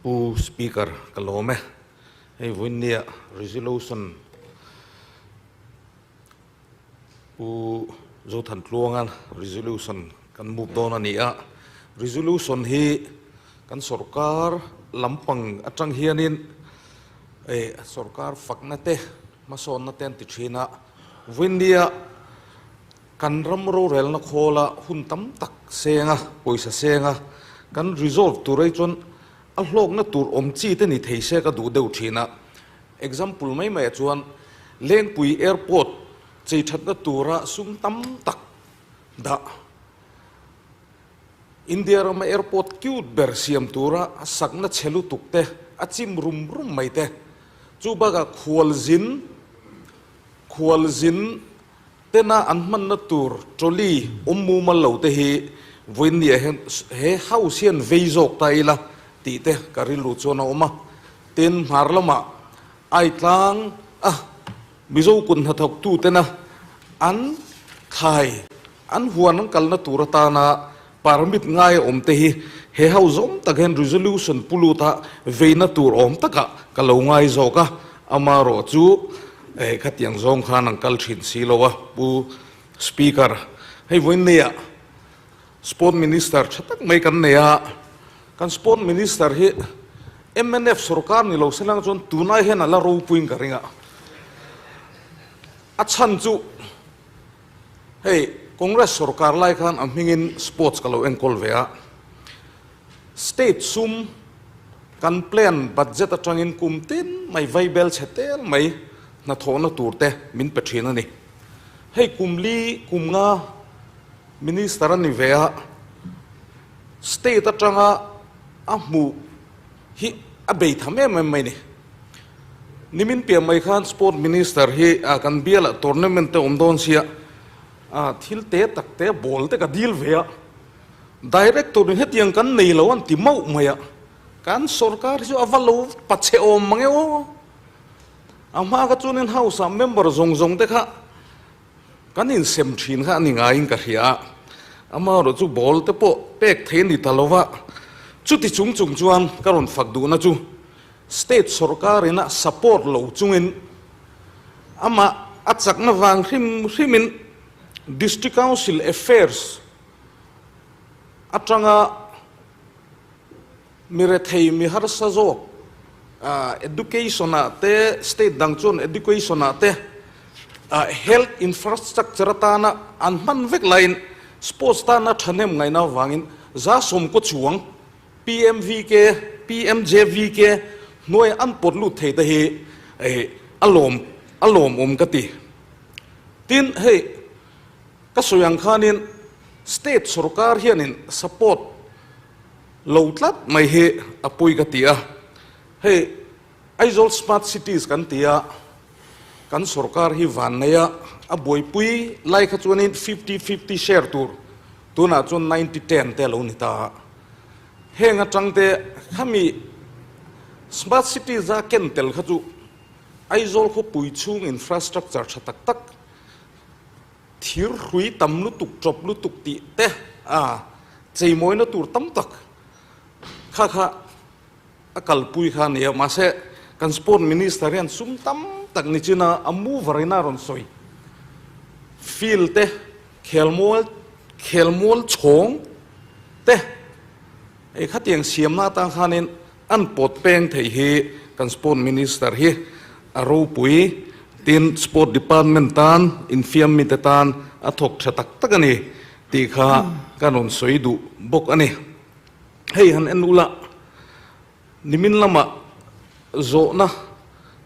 Pu Speaker ka lawm e. Hei vawiinnia Resolution Pu Zothantluanga Resolution kan move dawn a ni a. Resolution hi kan sorkar lampang atang hianin eh sorkar fakna te hmasawnna te an ti thin a. Vawiinnia kan ram rorelna khawla hun tam tak senga, pawisa senga kan resolve tur ai chuan a hlawkna tur awm chi te ni thei se ka duh deuh thin a. Example mai mai ah chuan Lengpui Airport chei thatna tura sum tam tak dah India rama airport cute ber siam tura a sakna chhe lutuk te a chim rum rum mai te chu bakah khualzin khualzin tena an hmanna tur trolley awm mumal lo te hi vawiinniah hian he house hian vei zawk ta ila tih te ka rilru chuan a awm a. Tin, hmar lamah Aitlang a Mizo kut hnathawktu tena an thlai an huan an kalna tur atana permit ngai awm te hi he ho zawm tak hian resolution pu luta veina tur awm takah ka lo ngai zawk a, amarawh chu khatiang zawng khan an kal thin si lo a, Pu Speaker, hei vawiin neiah Sport Minister tha tak mai kan nei a, kan Sport Minister hi mnf sorkar ni lo se lang chuan tunai hian a la ropuiin ka ring a, a chhan chu hei Congress sorkar lai khan a hmingin sports ka lo enkawl ve a, state sum kan plan budget atangin kum tin mai vaibel chhe tel mai hnathawhna tur te min pe thin a ni. Hei kum li kum nga Minister a ni ve a, state atanga a hmuh hi a bei tham em em mai ni. Nimin piah mai khan Sport Minister hi kan bialah tournament te awm dawn sia, thil te tak te ball te ka dil ve a, Director in hetiang kan nei lo an ti mauh mai a, kan sorkar hi chu a va lo pachhe awm mang e aw. A hma kha chuanin House ah member zawng zawng te kha Kan insem thin kha a ni ngaiin ka hria a, amaherawh chu ball te pawh pek thei a ni ta lo va, chuti chung chung chuan ka rawn fak duhna chu state sorkar ina support lo chungin amah a chakna vang hrim hrimin District Council Affairs atanga Mi rethei, mi harsa zawk education ah te, state dang chuan education ah te health infrastructure atana an hman vek laiin sports tana thahnem ngaihna avangin 110 chuang PMVK, PMJVK hnuaia an pawt lut thei te hi a lawm a lawmawm ka ti. Tin, hei ka sawi ang khanin state sorkar hianin support Lo tlat mai hi a pui ka ti a, hei Aizawl Smart Cities kan ti a, kan sorkar hi van nei a, a buaipui lai kha chuanin fifty fifty share tur tunah chuan ninety ten te a lo ni ta a, heng atang te khami Smart Cities a ken tel kha chu Aizawl khawpui chhung infrastructure tha tak tak Thir hrui tam lutuk, ṭawp lutuk tih te a cheimawina tur tam tak kha kha a kalpui kha a ni a, mahse kan Sport Minister hian sum tam tak ni chin a, a mover in a rawn sawi. Field te, khelmual, khelmual chhawng te hei khatiang siamna atang khanin an pawt peng thei hi kan Sport Minister hi a ropui. Tin, Sport Department tan infiam mite tan a thawk tha tak tak a ni tih kha ka rawn sawi duh bawk a ni. Hei han en ula, nimin lamah zawhna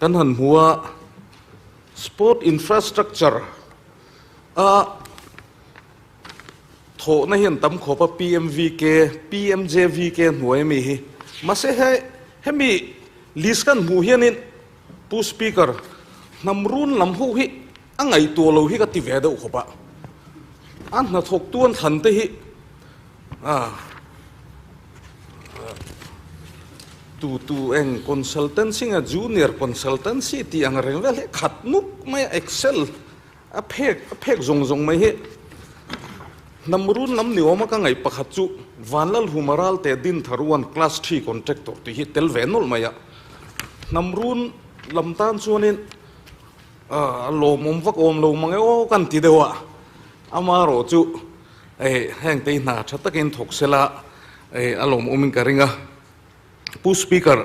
kan han hmu a, Sport Infrastructure a Thawhna hian tam khawp a PMVK, PMJVK hnuai ami hi. Mahse he hemi list kan hmuh hianin Pu Speaker, hnam run lam ho hi a ngaihtuah lo hi ka ti ve deuh khawp a. A hnathawktu an thlan te hi ah tu tu eng consultancy nge junior consultancy tih ang reng vel hi khat nuk mai a excel A phek a phek zawng zawng mai hi hnam run lam ni awm a ka ngaih pakhat chu Vanlalhuma Ralte Dintharuan Class Three Contractor tih hi tel ve nawlh mai a. Hnam run lam tan chuanin a lawmawm vak awm lo mang e aw kan ti deuh a, amaherawh chu heng te hi hna tha takin thawk sela a lawmawmin ka ring a. Pu Speaker,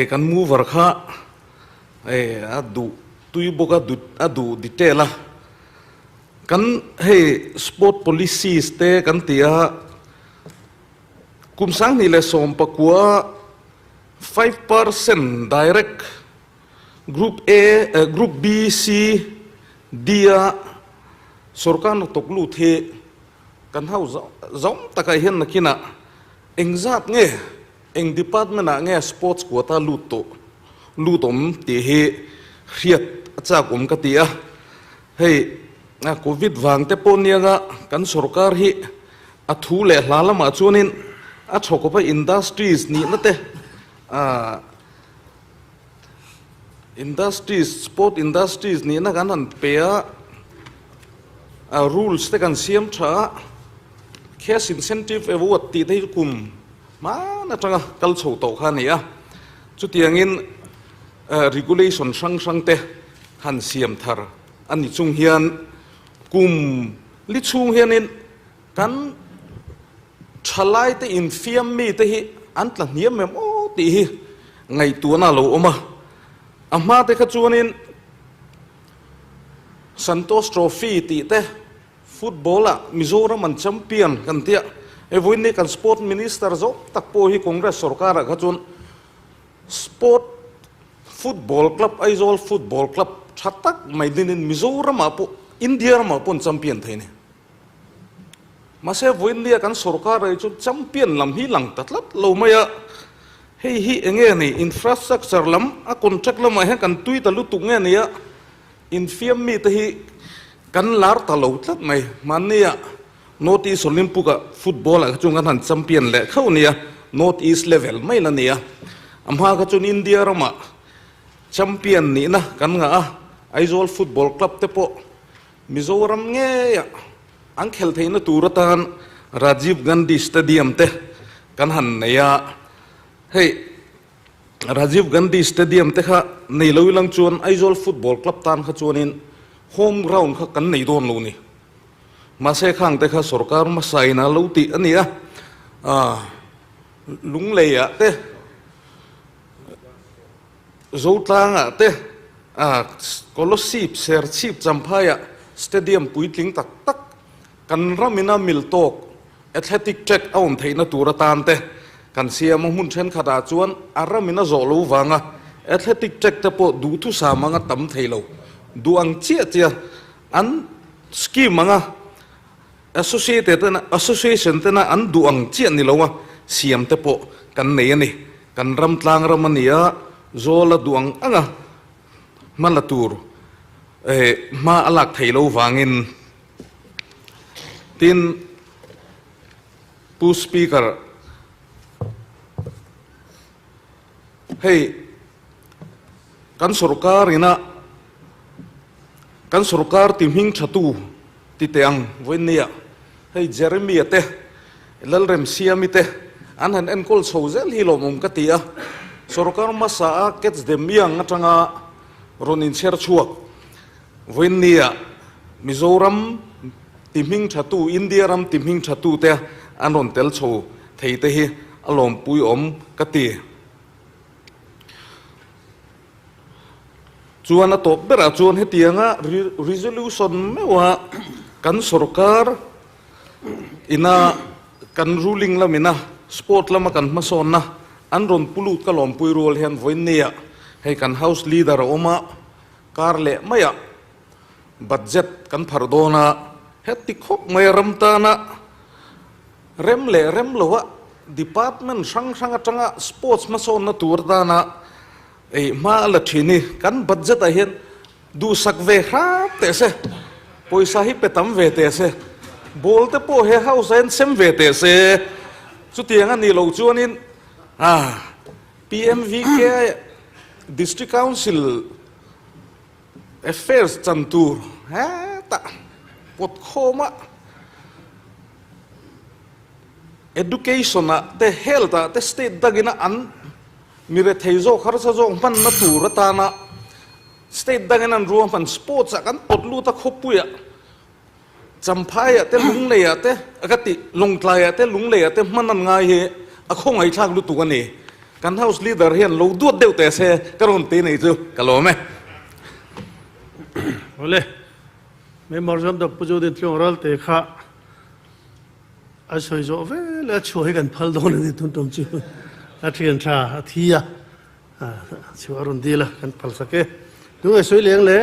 kan mover kha a duh tui bawk a, a duh detail a. Kan hei sport policies te kan ti a, kum 2019 5% direct group A, group B, C, D a sorkar hnathawk lut hi kan ho zawng takah hian nakinah engzat nge eng department ah nge sports quota lut tawh lut awm tih hi hriat a chak awm ka ti a. Hei Covid vang te pawh nianga kan sorkar hi a thu leh hla lamah chuanin a chhawkawp a industries nihna te industries sport industries nihna kan han pe a, a rules te kan siam tha a, cash incentive award tih te hi kum hman atanga kal chho tawh kha a ni a, chutiangin regulation hrang hrang te han siam thar a ni chung hian kum li chhung hianin kan thalai te infiam mi te hi an tla hniam em aw tih hi ngaihtuahna a lo awm a, a hma te kha chuanin Santosh Trophy tih te football ah Mizoram an champion kan tia, hei vawiin kan sport minister zawk tak pawh hi Congress sorkar ah kha chuan Sport Football Club Aizawl Football Club tha tak mai dinin Mizoram ah pawh India ramah pawh an champion thei a ni. Mahse vawiinnia kan sorkar ah hi chuan champion lam hi lang ta tlat lo mai a, hei hi eng nge ni infrastructure lam a contract lamah hian kan tui ta lutuk nge ni a, infiam mite hi kan lar ta lo tlat mai. Mahnia North East Olympic ah football ah kha chuan kan han champion leh khauh nia, North East level mai la nia. A hma kha chuan India ramah champion nihna kan ngah a, Aizawl Football Club te pawh Mizoram ngeia an khelh theihna tur atan Rajiv Gandhi Stadium te kan han nei a, hei Rajiv Gandhi Stadium te kha nei lo ilang chuan Aizawl Football Club tan kha chuanin home ground kha kan nei dawn lo ni. Mahse khang te kha sorkar hmasa in a lo tih a ni a, Lunglei ah te, Zotlang ah te, Kolosip, Serchhip, Champhai ah stadium puitling tak tak kan ram in a mil tawk athletic track a awm theihna tur atan te kan siam a, hmun thenkhat ah chuan a ram in a zawh lo vanga athletic track te pawh duhthusam anga tam thei lo, duh ang chiah chiah An scheme anga associated tena association tena an duh ang chiah ni lo a, siam te pawh kan nei a ni. Kan ram tlang ram a ni a, zawl a duh ang anga hma la tur eh hma a lak thei lo vangin tin Pu Speaker hei kan sorkar ina Kan sorkar ti hming thatu ti teh ang vawiinnia hei Jeremia te, Lalremsiami te an han enkawl chho zel hi lawmawm ka ti a, sorkar hmasa a Catch them young atanga rawn inchher chhuak vawiinnia Mizoram ti hming thatu, India ram ti hming thatu te an rawn tel chho thei te hi a lawmpui awm ka ti. Chuan a tawp berah chuan hetianga resolution meuha kan sorkar ina kan ruling lamina sport lama kan hmasawnna an rawn pu lut ka lawmpui rual hian vawiinnia hei kan house leader a awm a, kar leh maiah budget kan pharh dawn a, heti khawp mai ram tana rem leh rem loha department hrang hrang atanga sports hmasawnna tur atana Ei hma a la thin i, kan budget ah hian duhsak ve hram teh se, pawisa hi pe tam ve teh se, ball te pawh he house ah hian sem ve teh se, chutiang a nih loh chuanin ah PMVK District Council Affairs chan tur hetah pawt khawm a. Education ah te health ah te state dangina an mi rethei zawk harsa zawk hmanna tur atana state dangin an ruahman sports ah kan pawt lut a khawpuiah Champhaiah te Lungleiah te a ka ti Lawngtlaiah te Lungleiah te hman an ngai hi a khawngaihthlak lutuk a ni. Kan house leader hian lo duat deuh teh se ka rawn ti nei chu ka lawm e. Awle, Member Zamdap Pu Jodin Tluang Ralte kha A sawi zawh vel a chhuah hi kan phal dawn a ni tun tum chu a thian tha a thi a, chhuah a rawn dil a kan phal sak e. Tunge sawi leng le?